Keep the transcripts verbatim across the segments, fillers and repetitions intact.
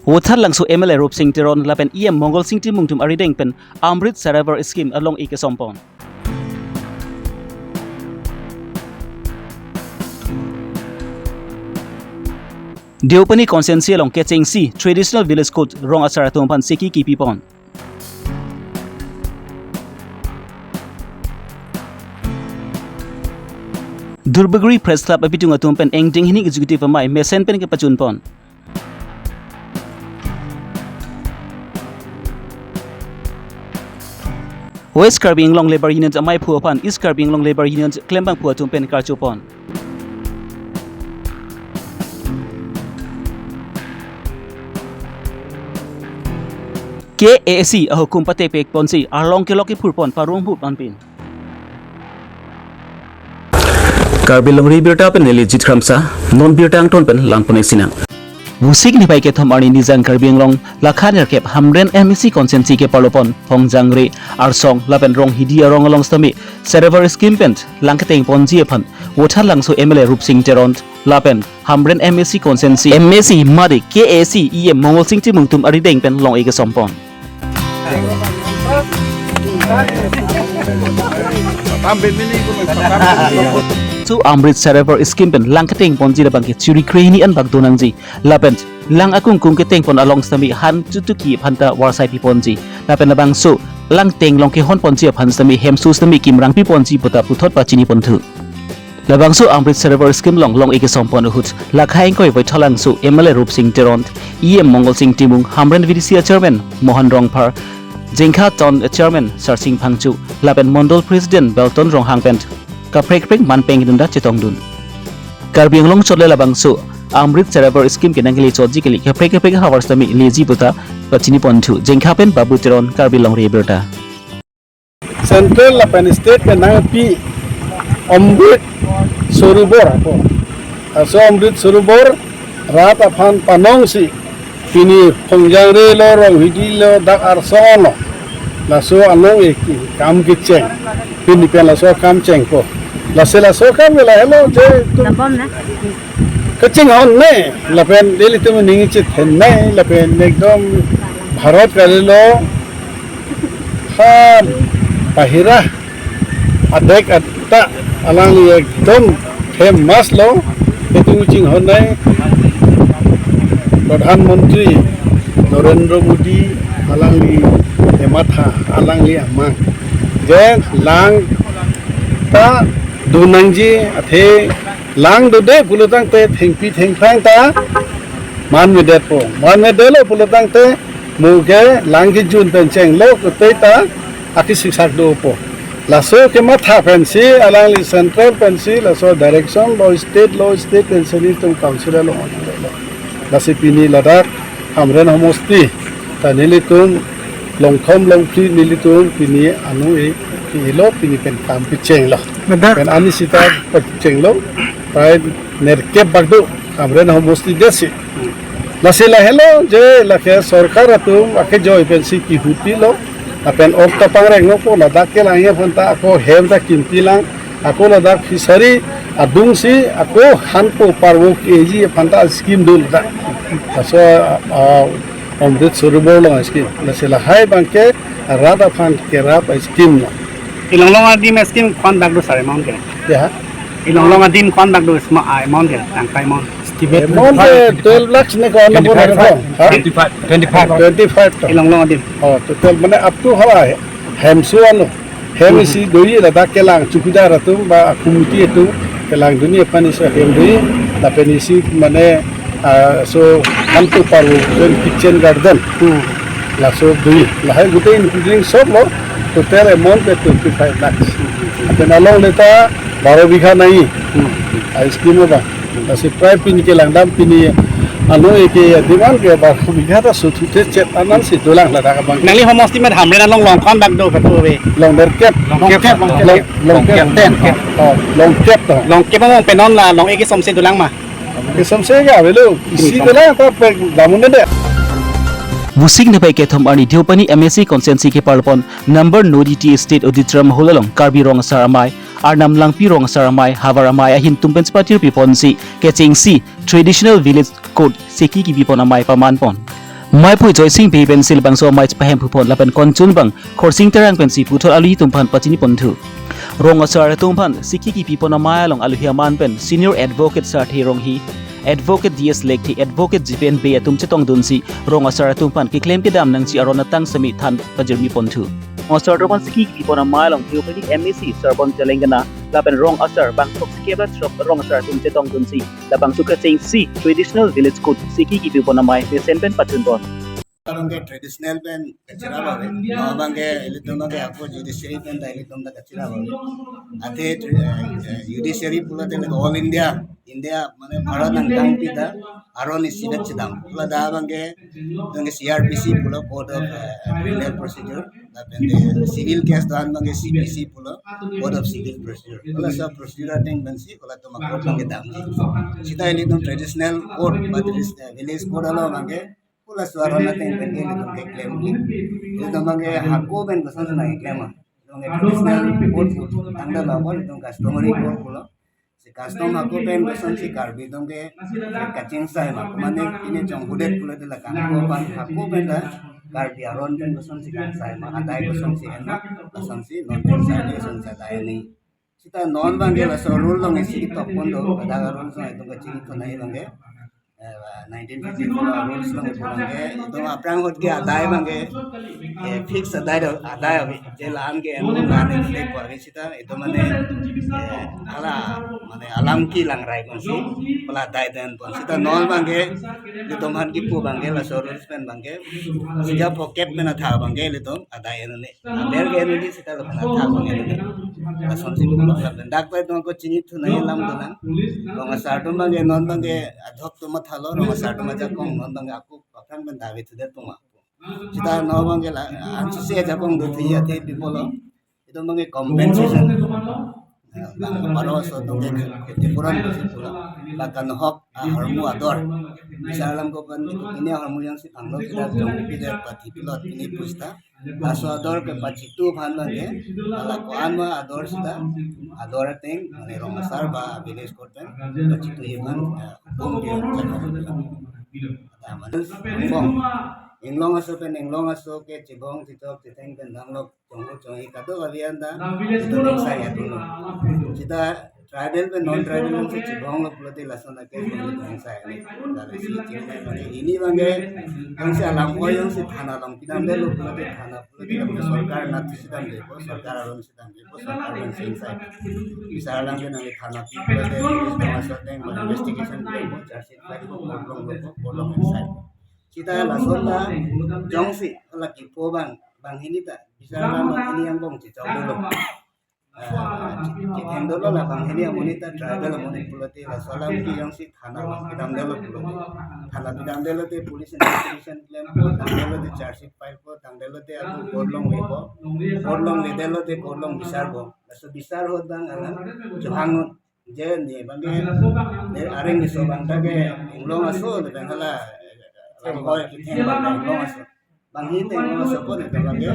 Vothatlangso M L A Rupsing Teron lapen E M Mongolsing Timung atum arideng pen Amrit Sarovar Scheme along-i kesompon. Deopani constituency along kechengsi Traditional Village Court rong asar atum aphan seki kipipon. Durbagori Press Club abitung atum pen Engding Hini Executive amei mesen pen kepachunpon. West Karbi Anglong Labour Union amei aphu aphan East Karbi Anglong Labour Union klembangphu atum pen karchopon. K A A C ahukum patepekponsi arlong kelok kephurpon parong hut anpin. Karbi Longri Abirta pen neli Jit Kramsa, non birta angton pen langpon-ik sinang. Vosik niphai kethom arni Nijang Karbi Anglong lakha nerkep Hamren M A C constituency keparlopon Phongjangre, Arsong lapen Ronghidi arong along sitame Sarovar Scheme pen lang ketengponji aphan Vothatlangso M L A Rupsing Teron lapen Hamren M A C constituency M A C mate K A A C E M Mongolsing Timung atum arideng pen long-i kesompon. So Amrit Sarovar Scheme pen lang ketengponji labang ke churi krehini an bak donangji lapen lang akungkung ketengpon along sitame han chutuki aphanta varsai piponji lapen labangso lang teng long kehonponji aphan sitame hemso sitame kimrang piponji puta puthot pachiniponthu. Labangso Amrit Sarovar Scheme along long-i kesompon ahut lakha ingkoi Vothatlangso M L A Rupsing Teron, E M Mongolsing Timung, Hamren V D C a Chairman Mohan Rongphar, Jengkha Town a Chairman Sarsing Phangcho lapen Mondol President Belton Ronghang pen kaprek kaprek man peng kedunda chetongdun. Karbi Anglong chot le labangso Amrit Sarovar Scheme ke nangkele chotji kele kaprek kaprek havar sitame leji puta pachiniponthu. Jengkha pen Babu Teron, Karbi Longri Abirta. Central lapen state pen nangpi Amrit Sarovar ako. Laso Amrit Sarovar rat aphan panongsi pini Phongjangre lo, Ronghidi lo, dak Arsong lo, laso anong ik kam kecheng. Pini pen laso kam chengpo. Lasi laso kam ke lahelo je itum kachinghonnei lapen nelitum aning chethennei lapen ekdom Bharat kalilo ha bahira adek ata alangli ekdom famous lo, itum chinghonnei Pradhan Mantri Narendra Modi alangli ematha, alangli amang. Je lang ta donangji, athe lang dode pulotangte thengpi thengphrang ta manvedetpo. Manvedetlo pulotangte mo ke lang kejun pen chenglo kotei ta akisik sak dopo. Laso kematha pensi alangli central pensi laso direction lo, state lo, state pensi nelitum council along lo. Lasi pini ladak Hamren homosti ta nelitum longthom longphli nelitum pini anong ik ilo, pini pen kam kechenglo. Ladak pen ani sita kechenglo, prai nerkep bak do Hamren homosti desi. Lasi lahelo je lake sorkar atum akejoi pensi kehutilo, lapen ok ta pangreng nokpo, ladak kelang aphanta ako hem ta kimpilang, ako ladak fishery adungsi ako hanpo parvo keji aphanta scheme do ladak. Laso, ah, Amrit Sarovar along scheme. Lasi lahai abangke rat aphan kerap scheme lo. Ilong long adim scheme ko-an bak do sir amount ke? Ya. Ilong long adim ko-an bak do sma amount ke? Tangka amount. Amount ke twelve lakhs ne ko-an bak do? Ha? Twenty-five. Twenty-five. Twenty-five to. Ilong long adim. Oh, total mane up to hala hemso ano. Hem isi doji ladak kelang chowkidar atum ba committee atum kelangdunji aphan isi hem doji, lapen isi mane, ah, so hanpo parvo pen kitchen garden. Hmm. Laso doji. Lahai gutei including sob lo total amount ke twenty-five lakhs. Lapen along leta baro bigha nangji. Hmm. Ah, scheme abang. Lasi prai pini kelangdam pini anong ik adim an ke baro bigha ta suthu te chet anansi dolang ladak abang. Nangli homosti amat Hamren along long ko-an bak do katu ave? Long nerkep. Longkep, longkep. Long, longkep. Longkep ten. Oh, longkep to. Longkep among pen non la long-i kesomse dolang ma? Kesomse ke avelo. Isi dolang ta pek damun de. Vosik niphai kethom arni Deopani M A C constituency keparlopon number no D T A State Auditorium Hall along Karbi Rong Asar Amei, Arnam Langpi Rong Asar Amei, Havar Amei ahin atum pen chepatir piponsi kechengsi Traditional Village Court seki kipipon amei pamanpon. Maiphu Joysing Bey pensi labangso amei chepahem phupon lapen konchun bang Khorsing Terang pensi puthot aluhi atum aphan pachini ponthu. Rong asar atum aphan sikhi kipi pon amei along aluhi aman pen Senior Advocate Sarthe Ronghi, Advocate D S Lekthe, Advocate Jipen Bey atum chetongdunsi rong asar atum aphan keklem kedam nangji aron atang semi than pajirmi ponthu. Rong asar atum aphan sikhi kipi pon amei along Theocratic M A C Sarbon Telangana lapen rong asar bangthrok sikep ra throk rong asar atum chetongdunsi labangso kechengsi Traditional Village Court sikhi kipi pon amei mesen pen pachun pon. Abangke traditional pen kachira babe. Abangke ilitum abangke ako judiciary pen ta ilitum ta kachira babe. Athe, eh, eh, judiciary pulote like all India, India mane Bharat nangkangpi ta aron isi vet chedam. Pula dak abangke, abangke C R P C pulo Code of, eh, Criminal Procedure. Lapen de civil case do-an abangke C P C pulo Code of Civil Procedure. Pula sa procedure ateng pensi pula atum ako abangke damji. Sita ilitum traditional court, but it is, eh, village court along abangke pula suara na teng pen ke ilitum keklem. Ilitum abangke hako pen koson sena keklem. Ilitum ke traditional court, tangda lapor ilitum customary court pulo. Si custom hako pen kosonsi Karbi atum ke kachingsai ma, mane ini chonghudet pulote la kangko aphan hako pen ta Karbi aron pen kosonsi kangsai ma, adai kosonsi en ma, kosonsi non pen sai ni kosonsi adai ni. Sita non abangke laso rule along isi ketok pon do, pada rule along itum kachini thunai abangke, eh, nineteen fifty-four rules along itum abangke, itum aphrang ahut ke adai abangke, eh, fix adai do, adai ave, je la-an ke en la-an ke pu ave sita, itum mane, eh, hala, mane alam kelang rai ponsi, pula adai den pon. Sita non abangke, itum aphan kipu abangke, laso rules pen abangke, sika pocket pen athak abangke, itum adai en ne. Aber ke en ne sita lapen athak abangke en ne. Lasonsi pulo lapen dak pai itum ako chini thunai alam dolang. Rong asar atum abangke non abangke adhok atum mathalo, rong asar atum ajakong non abangke ako aphrang pen dave thudet atum ma. Sita non abangke la, ansi si ajakong do thu ya the people lo. Itum abangke compensation. Eh, bang baro so atum ke khetipuran pusi pulo. Bang kanghok ahormu ador. Bisar alam ko pen itum pine ahormu jongsi phanglo pida jong pida pathi pilot pine pu sita. Laso ador ke pachitu aphan abangke, hala ko-an ma ador sita, ador ateng, mane rong asar ba village court pen, pachitu aphan, eh, hukum dia. Mane angbong. Inglong aso pen inglong aso ke chibong chichok chitheng pen danglok chonghu chonghi kadokave anta, itum ingsai atum lo. Sita tribal pen non tribal alongsi chibonglo pulote lason ake ingsai. Lasi chini mane ini abangke, jongsi alam ko jongsi thana along pidamdetlo pulote thana pulote kami sorkar nat si damdepo, sorkar aron si damdepo, sorkar along si ingsai. Bisar alam ke nang thana pulote police bang asor teng investigation kepo, charge sheet file kepo, court along kepo, court along ingsai. Sita lason ta jongsi hala kipu abang, banghini ta, bisar alam banghini angbong chichok dolo. Ah, chi-, chitheng dolo la banghini amonit ta tribal amonit pulote laso alam ke jongsi thana along pidamdetlo pulote. Thana pidamdetlote police investigation klempo, tangdetlote charge sheet filepo, tangdetlote ako court along lepo. Court along ledetlote court along bisarpo. Laso bisar ahut abang alam chohang ahut je ne abangke, ne areng ne so abang ta ke inglong aso le abang hala, lam hoi kitheng abang inglong aso. Banghini te inglong aso ko ne abangke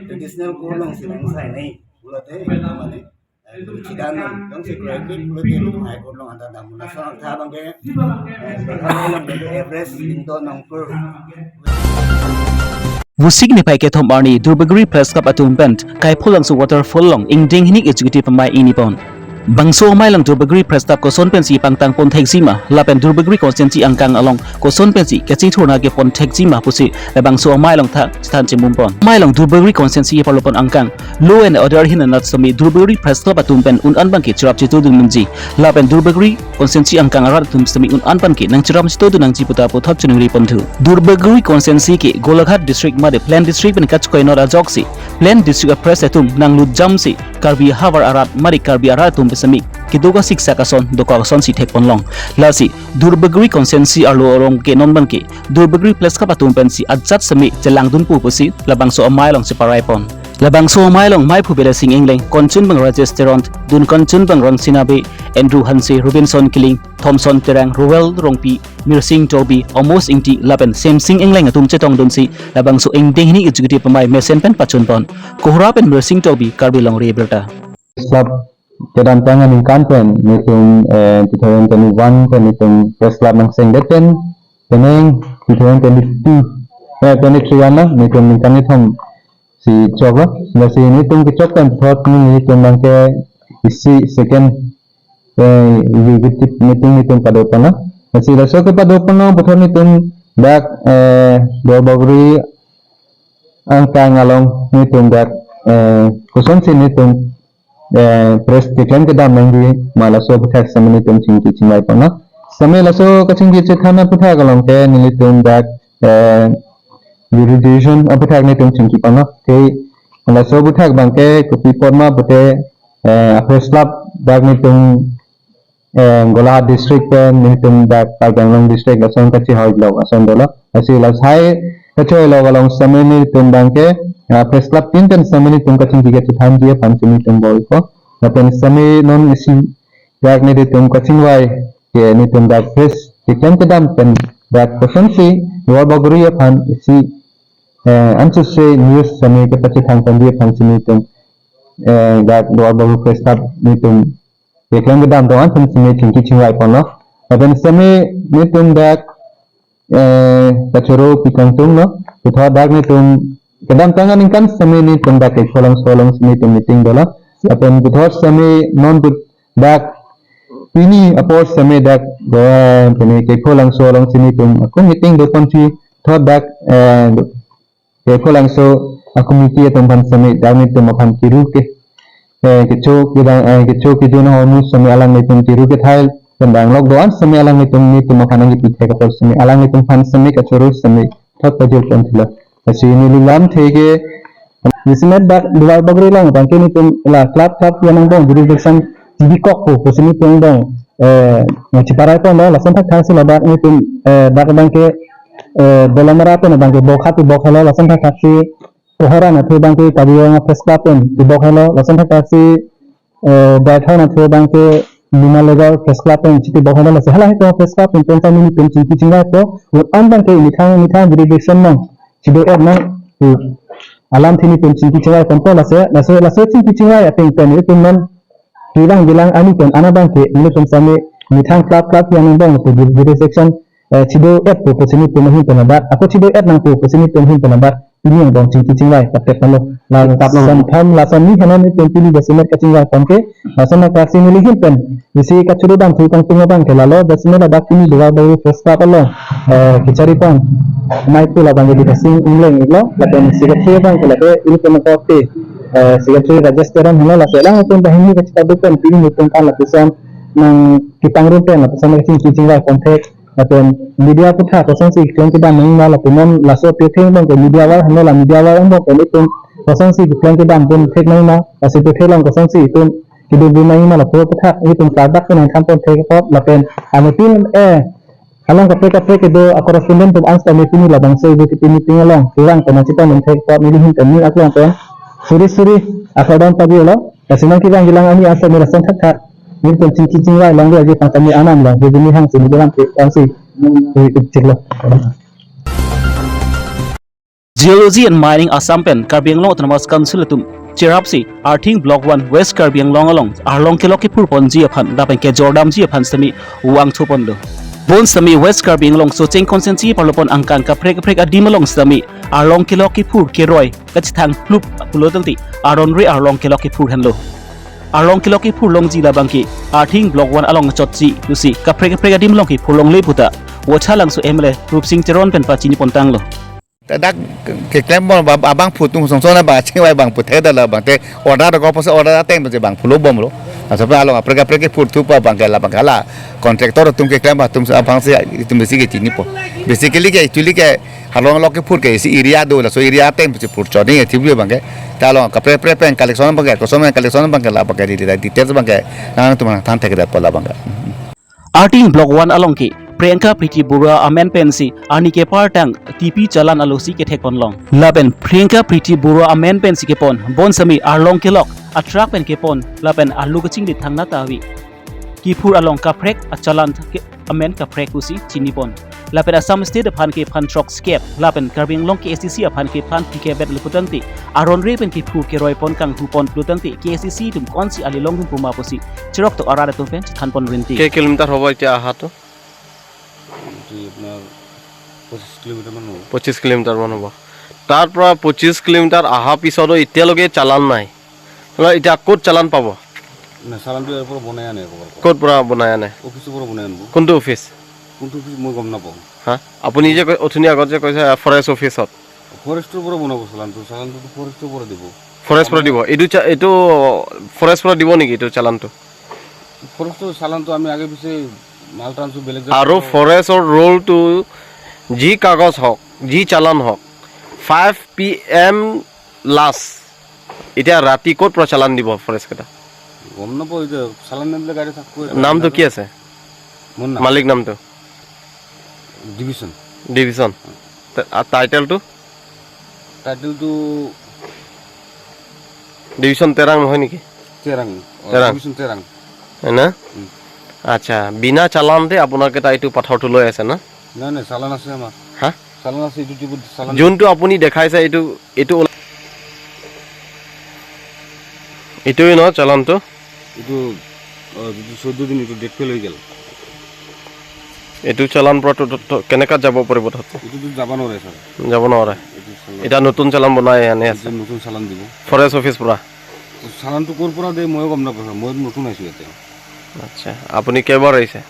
traditional court alongsi ingsai nai pulote itum mane, eh, chidan non jongsi correctly pulote itum High Court along anta dam. Laso atha abangke, eh, Meghalaya along ke Everest, Lingdo, Nongpur. Vosik niphai kethom arni Durbagori Press Club atum pen Kaiphulangso Waterfall along ingdeng hini executive amei ingni pon. Bangso amei along Durbagori Press Club koson pensi pangtang pon thekji ma, lapen Durbagori constituency angkang along koson pensi kachingthurna kepon thekji ma pusi labangso amei along tha chethan chimum pon. Amei along Durbagori constituency parlo pon angkang Law and Order ahin anat semi Durbagori Press Club atum pen un-an abangke cherap chetudun nangji. Lapen Durbagori constituency angkang arat atum semi un-an abangke nangcherap chetudun nangji puta puthot chiningri ponthu. Durbagori constituency ke Golaghat district mate Plain district pen kachekoi not ajoksi Plain district a-press atum nanglut jamsi Karbi havar arat mate Karbi arat atum pen semi kedo kasiksak ason dokok asonsi thek ponlong. Lasi Durbagori constituency arlo arong ke non abangke Durbagori Press Club atum pensi ajat semi chelangdunpo pusi labangso amei along cheparai pon. Labangso amei along maiphu Bidya Sing Engleng, konchun bang Rajesh Teron, dun konchun bang Rangsina Bey, Andrew Hanse, Robinson Killing, Thomson Terang, Roel Rongpi, Mirsing Tokbi, Amos Ingti lapen Semsing Engleng atum chetongdunsi labangso ingdeng hini executive amei mesen pen pachun pon. Kohora pen Mirsing Tokbi, Karbi Longri Abirta. Press Club kedamtang aningkan pen nelitum, eh, two thousand twenty-one pen nelitum Press Club nangchengdet pen penang two thousand twenty-two eh, twenty three an na, nelitum ningkan ni thom si chok lo. Lasi nelitum kechok pen puthot nelitum abangke isi second, eh, executive meeting nelitum pado pon lo. Lasi laso kepado pon lo puthot nelitum dak, eh, Duarbagori angkang along nelitum dak, eh, kosonsi nelitum, eh, press keklem kedam nangji ma laso aphuthak sitame nelitum chingki chingvai pon lo. Sitame laso kachingki chethan aphuthak along ke nelitum dak, eh, jurisdiction aphuthak nelitum chingki pon lo. Ke laso aphuthak abangke kopi apot ma pute, eh, a-press club dak nelitum, eh, Golaghat district pen nelitum dak Karbi Anglong district lason kachehoi lok ason dolo. Lasi lasai kachehoi lok along sitame nelitum abangke, eh, press club tin pen sitame nelitum kachingki kachethanji aphan si nelitum bor-iko. Lapen sitame non isi dak nelitum kachingvai ke nelitum dak press keklem kedam pen dak kosonsi Duarbagori aphan isi, eh, ansose news sitame kepachethang ponji aphan si nelitum, eh, dak Duarbagori press club nelitum keklem kedam do-an pen sitame chingki chingvai pon lo. Lapen sitame nelitum dak, eh, kachoro pi kangtung lo. Puthot dak nelitum kedamtang aningkan sitame nelitum dak Kephu Langso along si nelitum meeting dolo. Lapen puthot sitame non put dak pini apor sitame dak, eh, pini Kephu Langso along si nelitum ako meeting do ponsi puthot dak, eh, Kephu Langso a-committee atum aphan sitame dak nelitum aphan kiru ke, eh, kecho kedang, eh, kecho kejun ahormu sitame alanglitum kiru kethai pen dang lok do-an sitame alanglitum nelitum aphan nangkipi thek apot sitame alanglitum aphan sitame kachoro sitame thot pajir pon thulo. Lasi neli lamthe ke, jasemet dak Duarbagori along abangke nelitum la club club yang angbong jurisdiction chibikokpo pusi nelitum angbong, eh, chiparai pon lo. Lason thakthaksi ladak nelitum, eh, dak abangke, eh, Dolamara pen abangke bokha pibok helo, lason thakthaksi Kohora anatthu abangke Karbi Anglong Press Club pen pibok helo, lason thakthaksi, eh, Baithalangso anatthu abangke Lumalegar Press Club pen chipibok helo. Lasi halaheihei press club pen pen sitame nelitum chingki chingvaipo, un-an abangke methang methang jurisdiction nang chido-et nang pu alamthe nelitum chingki chingvai ponpo. Lasi laso laso chingki chingvai ateng pen nelitum non kevang kelang arni pen ana abangke nelitum sitame methang club club yang angbong pu jurisdiction, eh, chido-etpo pusi nelitum ahin pen ladak, ako chido-et nangpo pusi nelitum ahin pen ladak pini angbong chingki chingvai pathek pon lo. La, tap lo. Lason thom lason ni henlo nelitum pini jasemet kachingvai pon ke. Lason thakthaksi neli ahin pen isi kachoro damthu kangtung abangke lalo, jasemet ladak pini Duarbagori Press Club along, eh, kechari pon amei pu labangke Bidya Sing Engleng lo, lapen secretary abangke lake ilitum akorte, eh, secretary Rajesh Teron henlo. Lasi alanglitum banghini kachepado pen pini nelitum aphan lapuson nangkepangrum pen lapuson nangchingki chingvai pon thek. Lapen media aphuthak kosonsi keklem kedam nangma, lapen non laso pirthe angbong ke media war henlo, la media war angbong ke nelitum kosonsi keklem kedam pon thek nangma, laso pirthe along kosonsi itum kedobom nangma lapu aphuthak nelitum klardak pen nangthan pon thek apot, lapen anuttin, eh, along kaprek kaprek kedo a-correspondent atum an sitame pini labangso ibu kipi meeting along kevang pen nangchethan pon thek apot neli ahin pen ning aklong pen suri suri akardom pajirlo. Lasi nangkevang kelang arni an sitame lason thakthak nelitum chingki chingvai longleji aphan sitame anam long hedi ni hang sini bilang ke ansi, eh, chiklo. Geology and Mining Assam pen Karbi Anglong Autonomous Council atum cherapsi Arthing Block one West Karbi Anglong along arlong kelok kephur ponji aphan lapen kejor damji aphan sitame vangthu ponlo. Bonsitame West Karbi Anglong Socheng constituency parlopon angkang kaprek kaprek adim along sitame arlong kelok kephur keroi kachethang plup pulo tangte aron re arlong kelok kephur henlo. Arlong kelok kephur longji labangke Arthing Block one along chotji pusi kaprek kaprek adim along kephur longle puta Wochalangso M L A Rupsing Teron pen pachini pontanglo. Dak keklem bom abang, abang phu atum song song na bang chingvai bang phu theda labangte order ko posa order ateng bang phulo bomlo. Asap along kaprek kaprek kephur thupo abangke labangke la contractor atum keklem atum abang si itum besi kechinipo. Basically ke actually ke arlong kelok kephur ke isi area do, laso area ateng si phur choni thip abangke. Ta along kaprek kaprek pen collection abangke, koson collection abangke labangke di di details abangke nangtum nangthan thekdetpo labangke. Arthing Block one along ke Priyanka Preeti Barua amen pensi arni kepartang T P challan alosi kethek ponlong. Lapen Priyanka Preeti Barua amen pensi kepon, bonsitame arlong kelok a-truck pen kepon lapen alu kachinglit thangnatta ave. Kephur along kaprek a-challan ke amen kaprek pusi chini pon. Lapen Assam State aphan ke phan throksikep, lapen Karbi Anglong K A A C C aphan ke phan phlikep vet lo putangte, aron re pen kephur keroi pon kanghu pon pulotangte K A A C C atum konsi ali longdun puma pusi cheroktok arat atum pen chethan pon rinti. কে কিলোমিটাৰ হ'ব এতিয়া অহাটো? এইটো আপোনাৰ পঁচিশ কিলোমিটাৰমান হ'ব। পঁচিশ কিলোমিটাৰমান হ'ব। তাৰ পৰা পঁচিশ কিলোমিটাৰ অহাৰ পিছতো এতিয়ালৈকে চালান নাই। ন, এতিয়া ক'ত চালান পাব? নাই, চালানটো ইয়াৰ পৰা বনাই আনে একেবাৰে। ক'ৰ পৰা বনাই আনে? অফিচৰ পৰা বনাই আনিব। কোনটো অফিচ? কোনটো অফিচ মই গম নাপাওঁ। হা? আপুনি যে কৈ-, অথনি আগত যে কৈছে, আ, ফৰেষ্ট অফিচত। ফৰেষ্টৰ পৰা বনাব চালানটো। চালানটো ফৰেষ্টৰ পৰা দিব। ফৰেষ্ট পৰা দিব? এইটো চা-, এইটো ফৰেষ্ট পৰা দিব নেকি এইটো চালানটো? ফৰেষ্টৰ চালানটো আমি আগে পিছে মাল ট্ৰান্সফাৰ বেলেগ জেগাত আৰু ফৰেষ্টৰ ৰোলটো যি কাগজ হওক, যি চালান হওক, ফাইভ পি এম লাষ্ট। এতিয়া ৰাতি ক'ত পৰা চালান দিব ফৰেষ্ট কেইটা? গম নাপাওঁ, এতিয়া চালান নিদিলে গাড়ী থাকিবই। নামটো কি আছে? মোৰ নাম? মালিক নামটো? ডিভিজন। ডিভিজন। তে-, আ, টাইটেলটো? টাইটেলটো ডিভিজন তেৰাং নহয় নেকি? তেৰাং। অ, তেৰাং। ডিভিজন তেৰাং। হয় না? উম। আচ্ছা, বিনা চালানতে আপোনালোকে তাইটো পাথৰটো লৈ আছে না? নাই, নাই, চালান আছে আমাৰ। হা? চালান আছে, এইটো ট্ৰিপত চালান। যোনটো আপুনি দেখাইছে, এইটো, এইটো ওলা-, এইটোৱে ন চালানটো? এইটো, অ, যিটো চৈধ্য দিন, এইটো ডেট ফেইল হৈ গ'ল। এইটো চালান পৰা তো, তো, তো কেনেকা যাব পাৰিব তাতে? এইটোতো যাব নোৱাৰে, ছাৰ। যাব নোৱাৰে। এইটো চালান। এতিয়া নতুন চালান বনাই আনি আছে। এইটো নতুন চালান দিব। ফৰেষ্ট অফিচ পৰা? চালানটো ক'ৰ পৰা দিয়ে, ময়ো গম নাপাওঁ, ছাৰ। মই নতুন আহিছোঁ ইয়াতে। আচ্ছা, আপুনি কেইবাৰ আহিছে?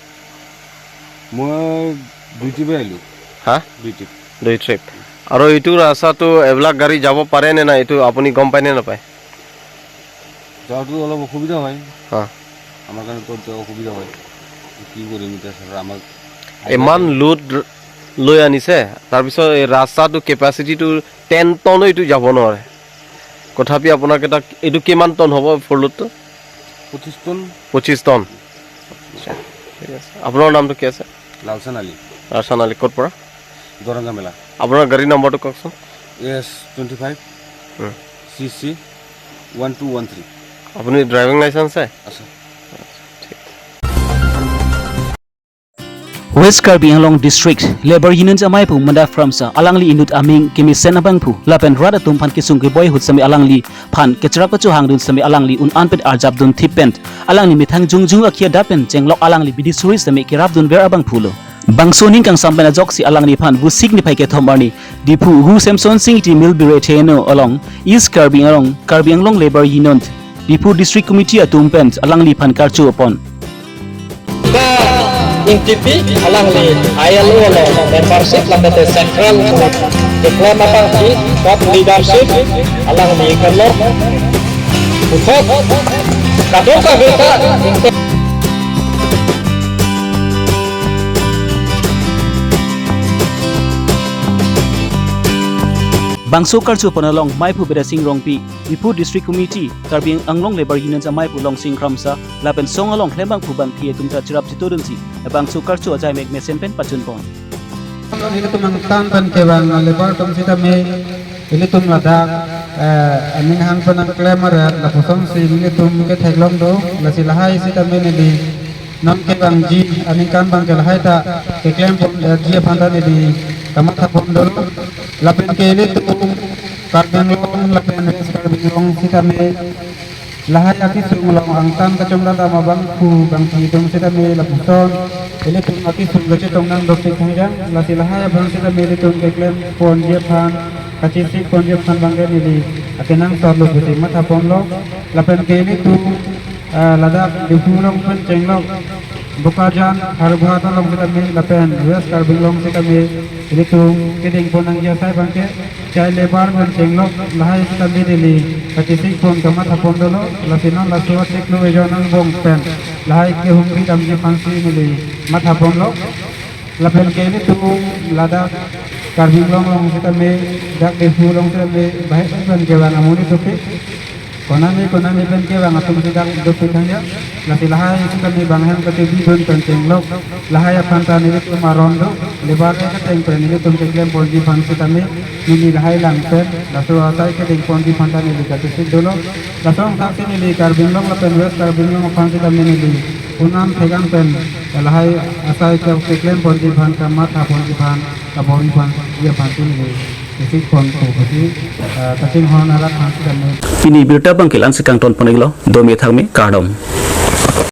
মই দুই ট্ৰিপে আহিলোঁ। হা? দুই ট্ৰিপ। দুই ট্ৰিপ। আৰু এইটো ৰাস্তাটো এইবিলাক গাড়ী যাব পাৰে নে নাই, এইটো আপুনি গম পায় নে নাপায়? যাওঁতে অলপ অসুবিধা হয়। হা। আমাৰ কাৰণেতো এতিয়া অসুবিধা হয়। কি কৰিম এতিয়া, ছাৰ, আমাক ইমান লোড লৈ আনিছে, তাৰপিছত এই ৰাস্তাটো কেপাচিটিটো টেন টনো এইটো যাব নোৱাৰে। তথাপি আপোনাক এটা, এইটো কিমান টন হ'ব ফুল লোডটো? পঁচিছ টন। পঁচিছ টন। আচ্ছা, ঠিক আছে। আপোনাৰ নামটো কি আছে? লালচান আলী। লালচান আলী, ক'ৰ পৰা? দৰংগা মেলা। আপোনাৰ গাড়ী নম্বৰটো কওকচোন। S twenty five hmm. C C one two one three. আপুনি ড্ৰাইভিং লাইচেন্স আছে? আছে। ঠিক। West Karbi Anglong District Labour Union amei aphu Manda Kramsa alangli inut aming kemesen abangphu lapen rat atum aphan kesung keboi ahut sitame alangliphan kachirap kachohangdun sitame alangli un-an pen arjapdun thip pen alangli methang jongjung akhei adat pen chenglok alangli bidi suri sitame kerapdunver abangphulo. Bangso aning kangsam pen ajoksi alangliphan Vosik niphai kethom arni Diphu Hu Semson Sing Ingti Milbire Theno along East Karbi Anglong, Karbi Anglong Labour Union, Diphu District Committee atum pen alangliphan karcho pon. Ka Ingtipi alangli I L O along membership lapen te central keklem abangpi top leadership alangli kalo puthot kadokave ta. Bangso karcho pon along amei aphu Bidya Sing Rongpi, Diphu District Committee, Karbi Anglong Labour Union amei aphu Longsing Kramsa, lapen song along klembangphu bangpi atum ta chirap chitodunsi labangso karcho ajai mek mesen pen pachun pon. Ilitum angtan pen kevang labour atum sitame, ilitum ladak, eh, aning hang pen nangklem aret, lapusonsi ilitum ketheklong do, lasi lahai sitame neli non kevangji aningkan abangke lahai ta keklem ponji aphan ta neli kamatha pon dolo. Lapen ke ilitum Karbi Anglong lapen West Karbi Anglong sitame lahai akesung along angtan kachongdam abangphu bangpi atum sitame lapuson ilitum akesung kachetong nang dopik thangjang, lasi lahai abang sitame ilitum keklem ponji aphan, kachesik ponji aphan abangke neli akenangsot lo pusi matha ponlo. Lapen ke ilitum, ah, ladak Diphu along pen chenglok Bokajan, Howraghat along sitame lapen West Karbi Anglong sitame ilitum kedeng pon nangji asai abangke chai labour pen chenglok lahai sitame neli kachesik pon kamatha pon dolo, lasi non laso achiklo ejon angbong pen lahai kehumri damji aphansi neli matha ponlo. Lapen ke ilitum ladak Karbi Anglong along sitame, dak Diphu along sitame, bahai pen kevang amonit dopik. Konane konane pen kevang atum si dak dopik thangjang. Lasi lahai sitame bang ahem kachebidun pen chenglok lahai aphan ta nelitum aron do. Labour ke kateng pen nelitum keklem ponji aphan sitame neli lahai lang pen laso asai kedeng ponji aphan ta neli kachesik dolo. Laso angthak si neli Karbi Anglong lapen West Karbi Anglong aphan sitame neli un-an thegan pen lahai asai ke keklem ponji aphan, kamatha ponji aphan, kabor ponji aphan si neli chesik ponpo pusi, eh, kachinghon arat aphan sitame. Pini birta abangke la-ansi kangton pon-iklo, dome thakme, kardom.